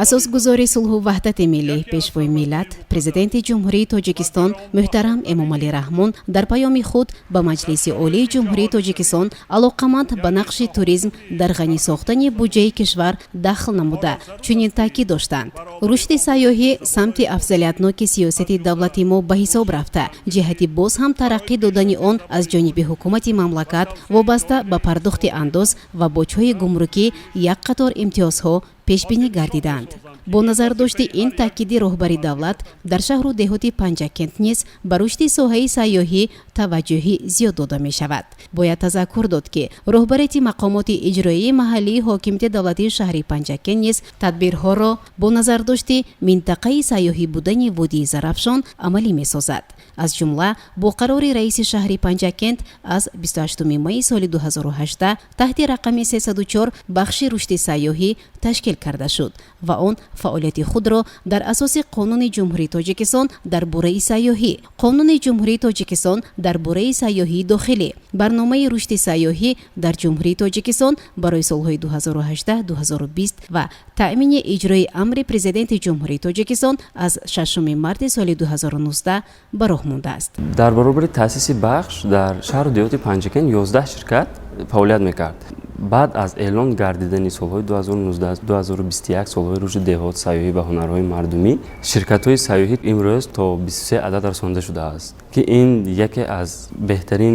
Асосгузори сулҳу ваҳдати миллӣ, Пешвои миллат, Президенти Ҷумҳурии Тоҷикистон муҳтарам Эмомалӣ Раҳмон дар паёми худ ба Маҷлиси Олии Ҷумҳурии Тоҷикистон алоқаманд ба нақши туризм дар ғанӣ сохтани буҷаи кишвар дахл намуда, чунин таъкид доштанд: рушди сайёҳӣ самти афзалиятноки сиёсати давлати мо ба ҳисоб рафта, ҷиҳати боз ҳам тараққӣ додани он аз ҷониби ҳукумати мамлакат вобаста ба пардохти андоз ва боҷҳои гумрукӣ як қатор имтиёзҳо пешбинӣ гардиданд. Бо назардошти ин таъкиди роҳбари давлат, дар шаҳру деҳоти Панҷакент низ ба рушди соҳаи сайёҳӣ таваҷҷӯҳи зиёд дода мешавад. Бояд тазаккур дод, ки роҳбарияти мақомоти иҷроии маҳаллии ҳокимияти давлатии шаҳри Панҷакент низ тадбирҳоро бо назардошти минтақаи сайёҳӣ будани водии Зарафшон амалӣ месозад. Аз ҷумла, бо қарори раиси шаҳри Панҷакент аз 28 майи соли 2018 таҳти рақами 304 бахши рушди сайёҳӣ ташкил карда шуд ва он фаъолияти худро дар асоси Қонуни Ҷумҳурии Тоҷикистон дар бораи сайёҳӣ, Қонуни Ҷумҳурии Тоҷикистон дар бораи сайёҳии дохилӣ, Барномаи рушди сайёҳӣ дар Ҷумҳурии Тоҷикистон барои солҳои 2018-2020 ва таъмини иҷрои амри Президенти Ҷумҳурии Тоҷикистон аз 6 марти соли 2019 ба роҳ мондааст. Дар баробари таъсиси бахш дар шаҳру деҳоти Панҷакент 11 ширкат фаъолият мекард. Баъд аз эълон гардидани солҳои 2019-2021 солҳои рушди деҳот, сайёҳӣ ва ҳунарҳои мардумӣ, ширкатҳои сайёҳӣ имрӯз то 23 адад расонда шудааст, ки ин яке аз беҳтарин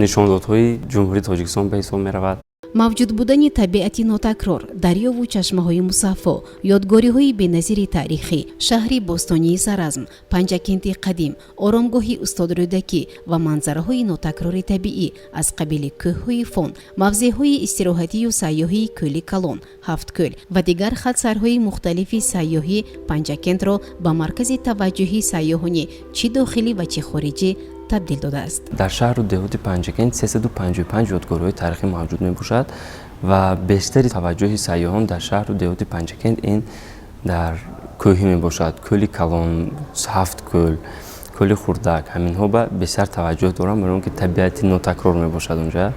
нишондодҳои Ҷумҳурии Тоҷикистон ба ҳисоб меравад. Мавҷуд будани табиати нотакрор, дарёву чашмаҳои мусаффо, ёдгориҳои беназири таърихӣ, шаҳри бостонии Саразм, Панҷакенти қадим, оромгоҳи устод Рӯдакӣ ва манзараҳои нотакрори табиӣ аз қабили кӯҳҳои Фон, мавзеъҳои истироҳатию сайёҳии Кӯли Калон, Ҳафткӯл ва дигар хатсайрҳои мухталифи сайёҳӣ Панҷакентро ба маркази таваҷҷӯҳи сайёҳони чӣ дохилӣ ва чӣ хориҷӣ табдил додааст. Дар шаҳру деҳоти Панҷакент 355 ёдгориҳои таърихӣ мавҷуд мебошад ва бештари таваҷҷӯҳи сайёҳон дар шаҳру деҳоти Панҷакент ин дар кӯҳӣ мебошад: Кӯли Калон, Ҳафт кӯл, Кӯли Хурдак. Ҳаминҳо ба бештар таваҷҷӯҳ доранд, барои он ки табиати нотакрор мебошад онҷа.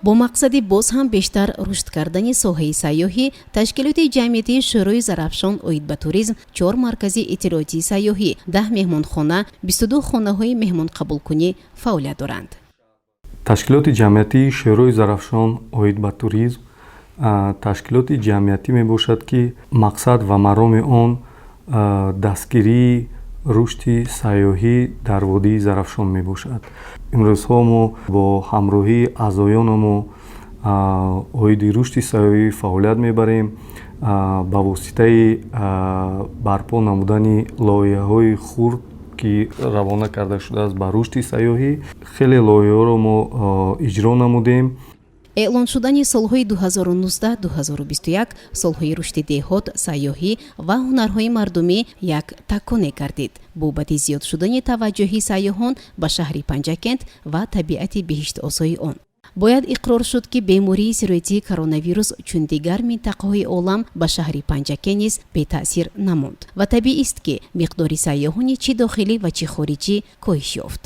Бо мақсади боз ҳам бештар рушд кардани соҳаи сайёҳӣ, ташкилоти ҷамъиятии Шӯрои Зарафшон оид ба туризм чор маркази иттилоотии сайёҳӣ, 10 меҳмонхона, 22 хонаҳои меҳмонқабулкунӣ фаъолият доранд. Ташкилоти ҷамъиятии Шӯрои Зарафшон оид ба туризм ташкилоти ҷамъиятӣ мебошад, ки мақсад ва мароми он дастгирии рушди сайёҳӣ дар водии Зарафшон мебошад. Имрӯзҳо мо бо ҳамроҳии аъзоёнамо оиди рушди сайёҳӣ фаъолият мебарем ба воситаи барпо намудани лоиҳаҳои хурд, ки равона карда шудааст ба рушди сайёҳӣ. Хеле лоиҳаҳоро мо иҷро намудем. Эълон шудани солҳои 2019-2021 солҳои рушди деҳот, сайёҳӣ ва ҳунарҳои мардумӣ як таконе гардид бобати зиёд шудани таваҷҷӯҳи сайёҳон ба шаҳри Панҷакент ва табиати биҳиштосои он. Бояд иқрор шуд, ки бемории сироятии коронавирус, чун дигар минтақаҳои олам, ба шаҳри Панҷакент низ бетаъсир намонд ва табиист, ки миқдори сайёҳони чӣ дохилӣ ва чӣ хориҷӣ коҳиш ёфт.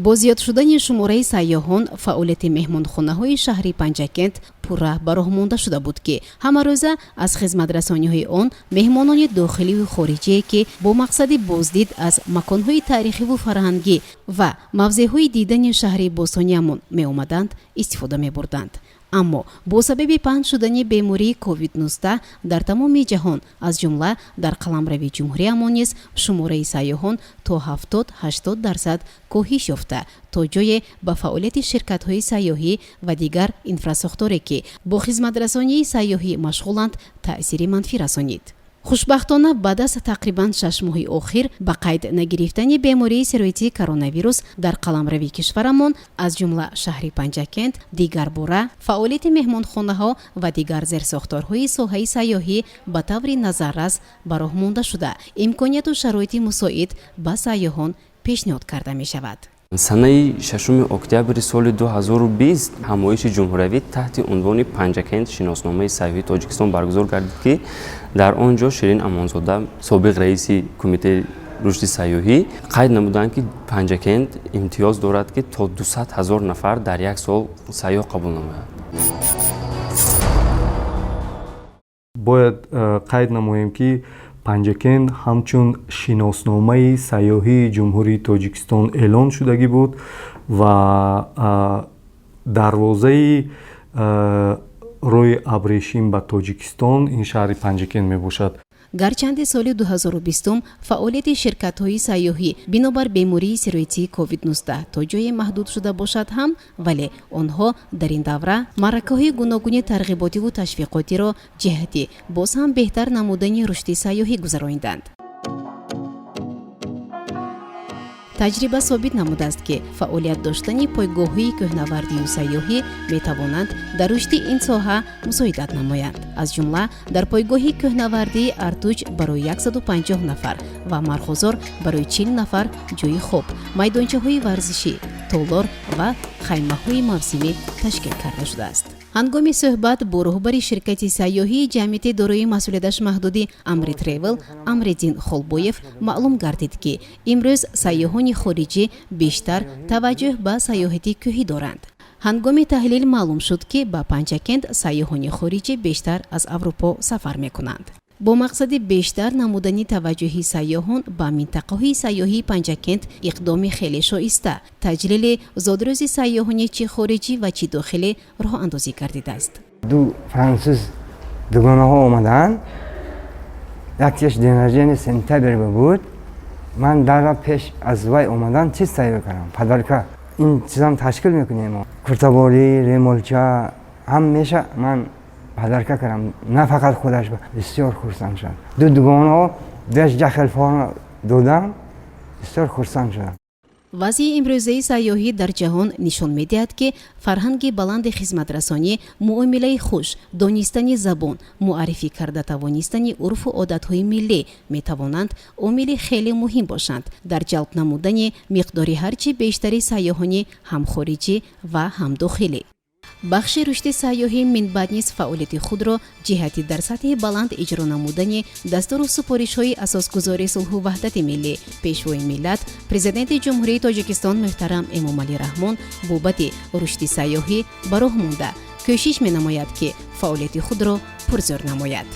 Бо зиёд шудани шумораи сайёҳон, фаъолияти меҳмонхонаҳои шаҳри Панҷакент пурра ба роҳ монда шуда буд, ки ҳамарӯза аз хизматрасониҳои он меҳмонони дохиливу хориҷие, ки бо мақсади боздид аз маконҳои таърихиву фарҳангӣ ва мавзеъҳои дидани шаҳри бостониямон меомаданд, истифода мебурданд. Аммо бо сабаби паҳн шудани бемории COVID-19 дар тамоми ҷаҳон, аз ҷумла дар қаламрави ҷумҳуриямон низ, шумораи сайёҳон то 70-80% коҳиш ёфта, то ҷое ба фаъолияти ширкатҳои сайёҳӣ ва дигар инфрасохторе, ки бо хизматрасонии сайёҳӣ машғуланд, таъсири манфӣ расонид. Хушбахтона, баъд аз тақрибан 6 моҳи охир ба қайд нагирифтани бемории сироятии коронавирус дар қаламрави кишварамон, аз ҷумла шаҳри Панҷакент, дигарбора фаъолияти меҳмонхонаҳо ва дигар зерсохторҳои соҳаи сайёҳӣ ба таври назаррас ба роҳ монда шуда, имконияту шароити мусоид ба сайёҳон пешниҳод карда мешавад. Санаи 6 октябри соли 2020 ҳамоиши ҷумҳуриявӣ таҳти унвони «Панҷакент: шиносномаи сайёҳии Тоҷикистон» баргузор гардид, ки дар он ҷо Ширин Амонзода, собиқ раиси Кумитаи рушди сайёҳӣ, қайд намуданд, ки Панҷакент имтиёз дорад, ки то 200 ҳазор нафар дар як сол сайёҳ қабул намояд. Бояд қайд намоем, ки Панҷакент ҳамчун шиносномаи сайёҳии Ҷумҳурии Тоҷикистон эълон шудагӣ буд ва дарвозаи роҳи абрешим ба Тоҷикистон ин шаҳри Панҷакент мебошад. Гарчанде соли 2020 фаъолияти ширкатҳои сайёҳӣ бинобар бемории сироятии COVID-19 то ҷое маҳдуд шуда бошад ҳам, вале онҳо дар ин давра маъракаҳои гуногуни тарғиботиву ташвиқотиро ҷиҳати боз ҳам беҳтар намудани рушди сайёҳӣ гузарониданд. Таҷриба собит намудааст, ки фаъолият доштани пойгоҳҳои кӯҳнавардию сайёҳӣ метавонанд дар рушди ин соҳа мусоидат намоянд. Аз ҷумла дар пойгоҳи кӯҳнавардии Артуҷ барои 150 нафар ва Мархозор барои 40 нафар ҷойи хоб, майдончаҳои варзишӣ, толор ва хаймаҳои мавсимӣ ташкил карда шудааст. Ҳангоми суҳбат бо роҳбари ширкати сайёҳии ҷамъияти дорои масъулияташ маҳдуди Амри Тревел Амриддин Холбоев маълум гардид, ки имрӯз сайёҳони хориҷӣ бештар таваҷҷӯҳ ба сайёҳати кӯҳӣ доранд. Ҳангоми таҳлил маълум шуд, ки ба Панҷакент сайёҳони хориҷӣ бештар аз Аврупо сафар мекунанд. Бо мақсади бештар намудани таваҷҷӯҳи сайёҳон ба минтақаҳои сайёҳии Панҷакент иқдоми хеле шоиста, таҷлили зодрӯзи сайёҳони чӣ хориҷӣ ва чӣ дохилӣ роҳандозӣ гардидааст. Ду француз дугонаҳо омаданд. Яктеш день рождения сентябр буд. Ман дарра пеш аз вай омадан чиз тайёр кардам, подарка. Ин чизам ташкил мекунем, куртаборӣ, ремолча ҳам меша. Ман подарка кардам, на фақат худаш, бисёр хурсанд шуд. Ду дугонаҳо даш ҷахелфон додам, бисёр хурсанд шудам. Вазъи имрӯзаи сайёҳӣ дар ҷаҳон нишон медиҳад, ки фарҳанги баланди хизматрасонӣ, муомилаи хуш, донистани забон, муаррифӣ карда тавонистани урфу одатҳои миллӣ метавонанд омили хеле муҳим бошанд дар ҷалб намудани миқдори ҳарчи бештари сайёҳони ҳам хориҷӣ ва ҳам дохилӣ. Бахши рушди сайёҳӣ минбаъд низ фаъолияти худро ҷиҳати дар сатҳи баланд иҷро намудани дастуру супоришҳои асосгузори сулҳу ваҳдати миллӣ, Пешвои миллат, Президенти Ҷумҳурии Тоҷикистон муҳтарам Эмомалӣ Раҳмон бобати рушди сайёҳӣ ба роҳ монда, кӯшиш менамояд, ки фаъолияти худро пурзӯр намояд.